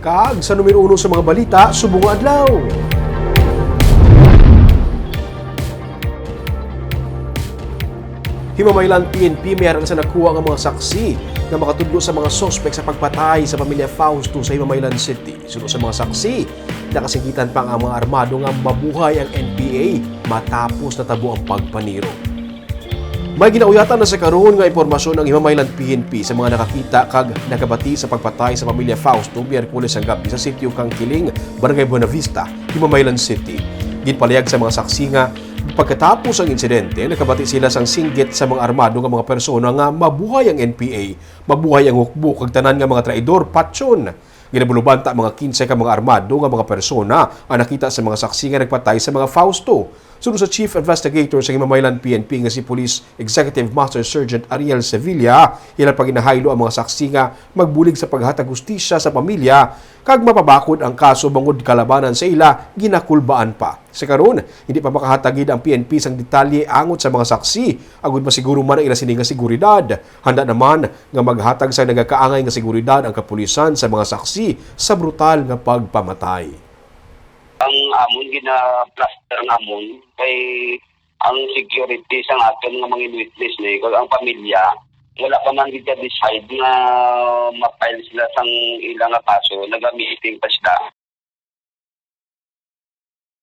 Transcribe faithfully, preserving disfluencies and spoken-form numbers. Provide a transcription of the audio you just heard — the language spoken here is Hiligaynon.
Kag sa numero uno sa mga balita subong nga adlaw. Himamaylan P N P may aral sa nakuha nga mga saksi nga makatudlo sa mga suspek sa pagpatay sa pamilya Fausto sa Himamaylan City. Suno sa mga saksi, nakasinggitan pa ang mga armado nga mabuhay ang N P A matapos natabo ang pagpaniro. May ginauyatan na sa karon nga impormasyon ang Himamaylan P N P sa mga nakakita kag nakabati sa pagpatay sa pamilya Fausto Miyerkules ang gabi sa sitio Kangkiling, Barangay Buenavista, Himamaylan City. Ginpalihag sa mga saksi nga pagkatapos ang insidente, nakabati sila sang singgit sa mga armado nga mga persona nga mabuhay ang N P A, mabuhay ang hukbo kag tanan nga mga traidor, patyon. Ginabulubanta mga kinse ka mga armado nga mga persona ang nakita sa mga saksi nga nagpatay sa mga Fausto. Suno sa Chief Investigator sa Himamaylan P N P nga si Police Executive Master Sergeant Ariel Sevilla, ila pa ginahaylo ang mga saksi nga magbulig sa paghatag hustisya sa pamilya kag mapabakod ang kaso bangod kalabanan sa ila ginakulbaan pa. Sa karon, hindi pa makahatag gid ang P N P sang detalye angot sa mga saksi, agud masiguro man ang ila sini nga seguridad. Handa naman nga maghatag sa nagakaangay nga seguridad ang kapulisan sa mga saksi sa brutal nga pagpamatay. Ang amon gina-plaster namon kay ang security sang aton nga mga witness ni kag ang pamilya wala pa man gid ka-decide nga ma-file sila sang ila nga kaso, naga-meeting pa sila.